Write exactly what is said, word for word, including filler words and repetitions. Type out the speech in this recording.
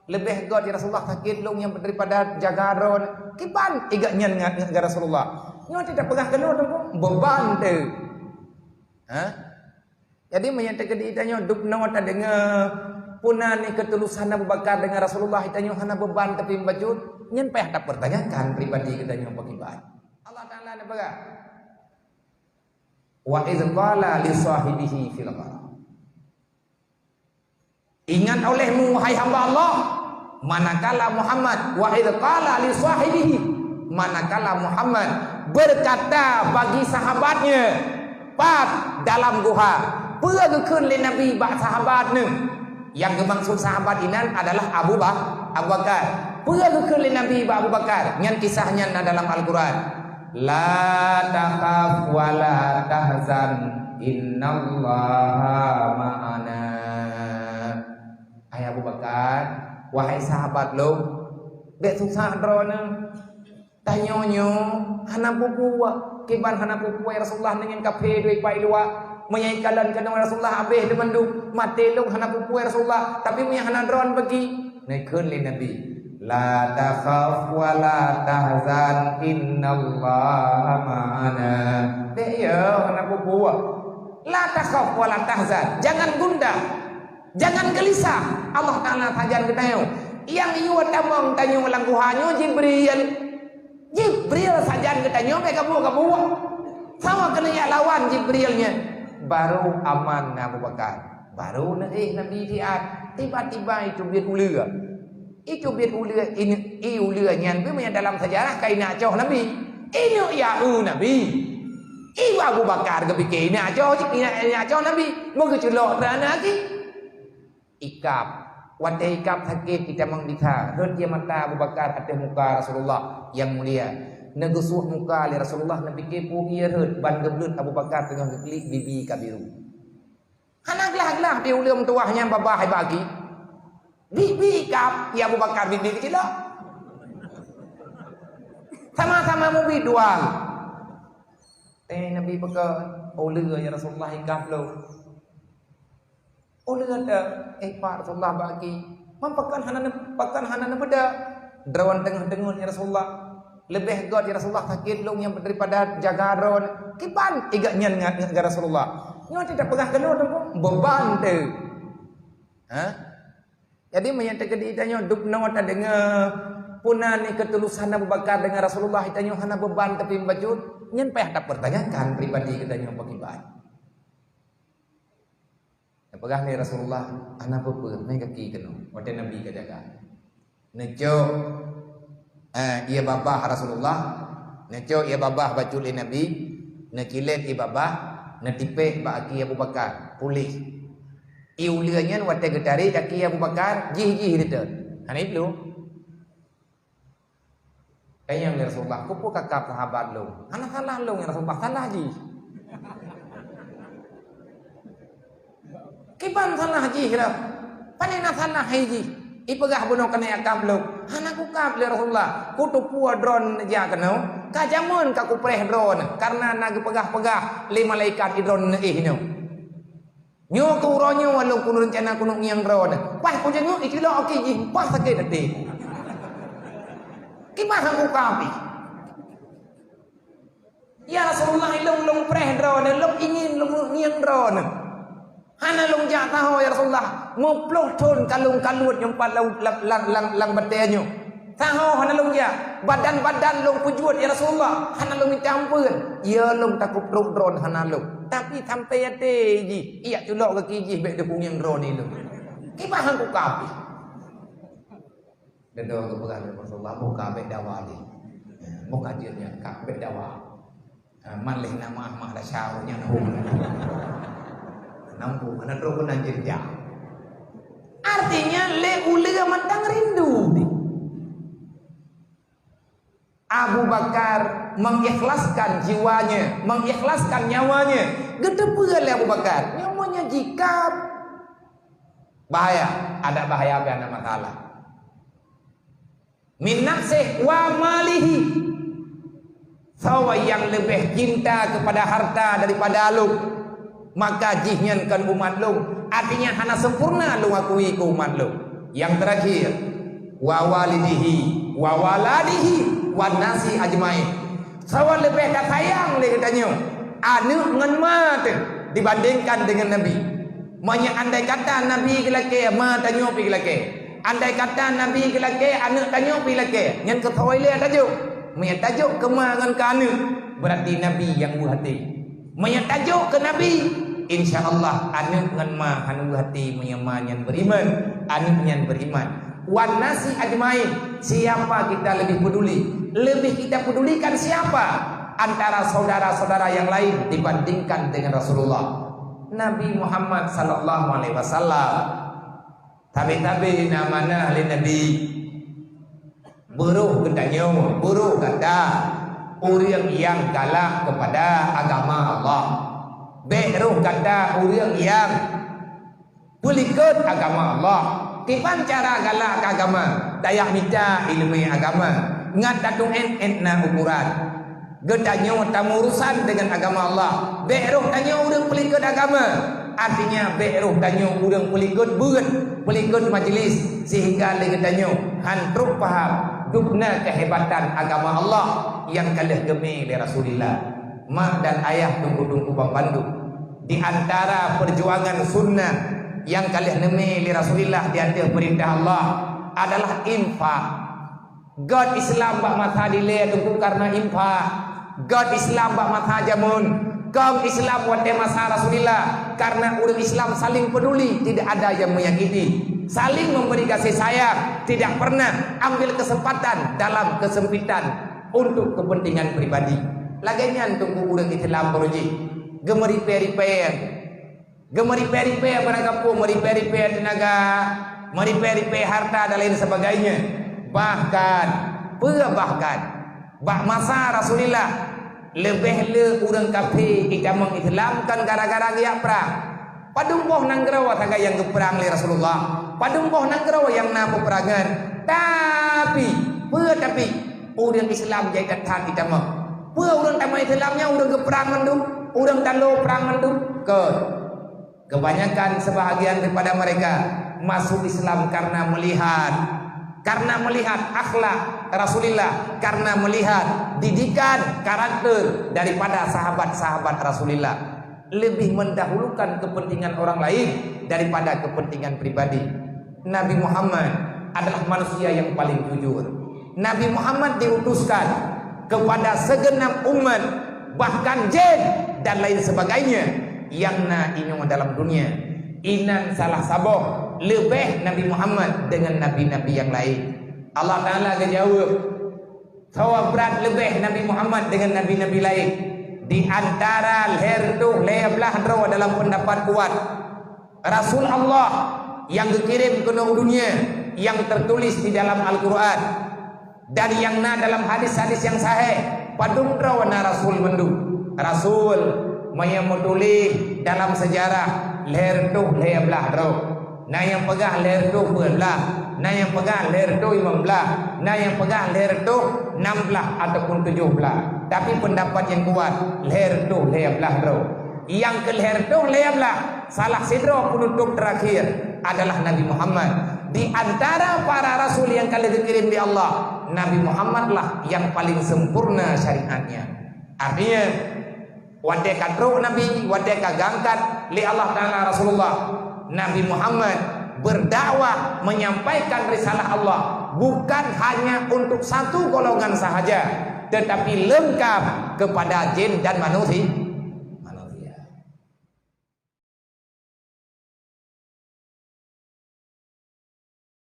Leubeh göt, "Ya Rasulullah, sakét lôn nyang daripada jaga droe." Kiban igat nyan ngat, ngat, ya Rasulullah. Nyoe teuh tapeugah keunoe, Teungku, beuban teuh. Ha? Jadi, meunyoe teukeudi tanyoe dubnoe tadeungoe peue nan keutulusan Abu Bakar deungon Rasulullah, tanyoe hana beuban tapi bacut, nyan payah tapeurtanyakan pribadi geutanyoe pakriban. Allah Taala neupeugah, "Wa idz qala li sahibihi fil ghar." Ingat olehmu, wahai hamba Allah, manakala Muhammad, wa idz qala li sahibihi, manakala Muhammad berkata bagi sahabatnya, pat dalam guha, peue geukheun lé Nabi bak sahabat neuh? Nyang geumaksud sahabat inan adalah Abu Ba-, Abu Bakar. Peue geukheun lé Nabi bak Abu Bakar? Nyan kisah nyan na dalam Al-Quran. "La takhaf wa la tahzan, innallaha ma'ana." Hai Abu Bakar, wahai sahabat lôn, bék susah droeneuh. Tanyoe nyoe hana peue-peue, kiban hana peue-peue, ya Rasulullah, nyan kafé dua ipat luwa. Meunyoe ikalon keunoe, ya Rasulullah, habéh lé mandum. Maté lôn hana peue-peue, ya Rasulullah, tapi meunyoe hana droeneuh bagi. Neukheun lé Nabi, "La takhaf wa la tahzan, innallaha ma'ana." Bék ya, hana peue-peue. La takhaf wa la tahzan. Jangan gundah. Jangan geulisah. Allah Taala sajan geutanyoe. Nyang yue tamong tanyoe lam guha nyoe Jibril. Jibril sajan geutanyoe bék gabuek-gabuek. Sama keuneuk jak lawan Jibril nyan. Baru aman Abu Bakar. Baru neuéh Nabi siat. Tiba-tiba iteubiet uleue. Iteubiet uleue, i, i uleue nyan pih meunyo dalam sejarah ka ineuk acoh Nabi. Ineuk ya eu Nabi. I Abu Bakar geupike ineuk acoh, ineuk, ineuk acoh Nabi. Meugeuculok teuk aneuk aki. Ikab. Watée ikab sakét, itamong bisa. Rhot ie mata Abu Bakar ateueh muka Rasulullah nyang mulia. Neugeusuet muka lé Rasulullah, neupike peue ie rhot, ban geubleut Abu Bakar teungoh geuklik, bibi ka biru. Hana glah-glah di uleueng tuwah nyang babah bagi. Bibi ikab, ya Abu Bakar bibi keucilok. Sama-sama mubi dua. Eh, Nabi peugah, "Uleue, ya Rasulullah, ikab lôn." Uleue teuh, eh, pat Rasulullah bak aki. Man pakon hana ne-, pakon hana neubeuda. Droen teungoh deungon, ya Rasulullah. Leubeh göt, ya Rasulullah, sakét lôn nyang daripada jaga droen. Kiban igat nyan ngat, ngat, ya Rasulullah. Nyoe teuh tapeugah keunoe, Teungku, beuban teuh. Ha? Jadi, meunyoe teukeudi tanyoe dubnoe tadeungoe peue nan keutulusan Abu Bakar deungon Rasulullah, tanyoe hana beuban tapi bacut, nyan payah tapeurtanyakan pribadi geutanyoe pakriban. Neupeugah lé Rasulullah, "Hana peue-peue, mé gaki keunoe," watée Nabi ka jaga. Neucok, eh, ie babah Rasulullah, neucok ie babah bacut lé Nabi, neucilét ie babah, neutipék bak aki Abu Bakar, puléh. I uleue nyan watée geutarek aki Abu Bakar, jih-jih teuteuet. Hana iplueng. Tanyong lé Rasulullah, "Keupeue kakab sahabat lôn?" "Hana salah lôn, ya Rasulullah, salah jih." "Kiban salah jih lom? Pane na salah hai jih?" "Ipeugah bunoe keuneuk kab lôn." "Hana kukab lé Rasulullah. Kuteupeue droen jak keunoe, ka jameun ka kupreh droen, kareuna na geupeugah-peugah lé malaikat droen neuéh nyoe." Nyoe keu uroe nyoe lôn keuneuk reuncana keuneuk ngieng droeneuh. Paih kudeungoe itilok aki jih, paih sakét até. Kiban han kukab pih. Ya Rasulullah, lôn, lôn preh droeneuh, lôn ingin lôn ngieng droeneuh. Hana lôn jak saho, ya Rasulullah. Meuploh thon ka lôn kaluet nyoe pat lam, lam, lam, lam, lam batée nyoe. Saho hana lôn jak, badan-badan lôn peujeuet, ya Rasulullah, hana lôn mita ampeuen. Ya lôn takeuprok droen hana lôn, tapi sampai até jih, ijak culok gaki jih bék deuh kungieng droeneuh lôn. Kiban han kukab pih. Deundoe geupeugah lé Rasulullah, "Boh ka bék dawa jih. Boh ka jeuet nyan ka bék dawa." Ah, man lé na mah, mah dah syau nyan hu. Nampu, hana trok pun anjir jak. Artinya, lé uleue mantong rindu ni. Abu Bakar mengikhlaskan jiwanya, mengikhlaskan nyawanya. Geuteupeue lé Abu Bakar, nyawanya jikab. Bahaya, ada bahaya, ada masalah. Min nafsih wa malihi. Soe nyang leubeh cinta keupada harta daripada lôn, maka jih nyan kon umat lôn. Artinya hana sempurna lôn akui keu umat lôn. Nyang teurakhir, wa walidihi, wa waladihi, wan nasi ajmain. Sawan leubeh tasayang lé geutanyoe aneuëk ngon ma teuh dibandingkan deungon Nabi. Meunyoe andai kata Nabi geulakée, ma tanyoe pih geulakée. Andai kata Nabi geulakée, aneuëk tanyoe pih lakée. Nyan keupeue lé tajok. Meunyoe tajok keu ma ngon keu aneuëk, beurati Nabi nyang weueh até. Meunyoe tajok keu Nabi, insya Allah aneuëk ngon ma hana weueh até meunyoe ma nyan beriman, aneuëk nyan beriman. Wan nasi ajmain, siapa kita lebih peduli? Lebih kita pedulikan siapa antara saudara-saudara yang lain dibandingkan dengan Rasulullah? Nabi Muhammad sallallahu alaihi wasallam. Tabe-tabe na manah lé Nabi. Beurôh geutanyoe, beurôh gata ureuëng nyang galak keupada agama Allah. Bék rôh gata ureuëng nyang peulikot agama Allah. Kiban cara galak keu agama? Tajak mita iéleumé agama, ngat tatu'en-en na ukuran. Geutanyoe tamurusan deungon agama Allah. Bék rôh tanyoe ureuëng peulikot agama. Artinya, bék rôh tanyoe ureuëng peulikot beuet, peulikot majlis, sehingga lé geutanyoe han trok paham dubna keuhebatan agama Allah nyang ka lheueh geumé lé Rasulullah. Mak dan ayah teungku-teungku banmandum, di antara peujuangan sunnah nyang ka lheueh neumé lé Rasulullah di ateueh peurintah Allah adalah infak. Göt Islam bak masa dilée teungku kareuna infak. Göt Islam bak masa jameun. Kong Islam watée masa Rasulullah kareuna ureuëng Islam saling peduli, tidak ada yang menyakiti. Saling memberi kasih sayang, tidak pernah ambil kesempatan dalam kesempitan untuk kepentingan pribadi. Lagée nyan teungku ureuëng Islam beureuji. Geumeuripée-ripée Geumeuripée-ripée barang gampông, meuripée-ripée teunaga, meuripée-ripée harta dan lain sebagainya. Bahkan, peue bahkan, bak masa Rasulullah, leubeh le ureuëng kafé itamong Islam kon gara-gara geujak prang. Padum boh nanggroe sagai nyang geuprang lé Rasulullah. Padum boh nanggroe nyang na peupeurangan. Tapi, peue tapi, ureuëng Islam jai that-that itamong. Peue ureuëng tamong Islam nyan ureuëng geuprang mandum, ureuëng talo prang mandum? Kon. Kebanyakan sebahagian daripada mereka masuk Islam karena melihat, karena melihat akhlak Rasulullah, karena melihat didikan karakter daripada sahabat-sahabat Rasulullah. Lebih mendahulukan kepentingan orang lain daripada kepentingan pribadi. Nabi Muhammad adalah manusia yang paling jujur. Nabi Muhammad diutuskan kepada segenap umat, bahkan jin dan lain sebagainya yang na inoe dalam dunia. Inan salah saboh leubeh Nabi Muhammad dengan nabi-nabi yang lain. Allah Taala geujaweueb, sawa brat leubeh Nabi Muhammad dengan nabi-nabi lain. Di antara lhée reutôh lhée blaih droe dalam pendapat kuat, Rasul Allah nyang geukirém keunoe u dunia nyang teutuléh di dalam Al-Qur'an dan nyang na dalam hadis-hadis nyang sahih, padum droe na rasul mandum. Rasul meunyoe meutuléh dalam seujarah lhée reutôh lhée blaih droe. Na nyang peugah lhée reutôh peuet blaih, na nyang peugah lhée reutôh limong blaih, na nyang peugah lhée reutôh nam blaih ataupun tujoh blaih. Tapi peundapat nyang kuat lhée reutôh lhée blaih droe. Nyang keu lhée reutôh lhée blaih, salah sidroe peunutôb teurakhir adalah Nabi Muhammad. Di antara para rasul nyang ka lheueh geukirém lé Allah, Nabi Muhammad lah nyang paleng sempurna syariatnya. Artinya, watée ka trok Nabi, watée ka geuangkat lé Allah Taala Rasulullah, Nabi Muhammad berdakwah menyampaikan risalah Allah bukan hanya untuk satu golongan sahaja, tetapi lengkap kepada jin dan manusi-,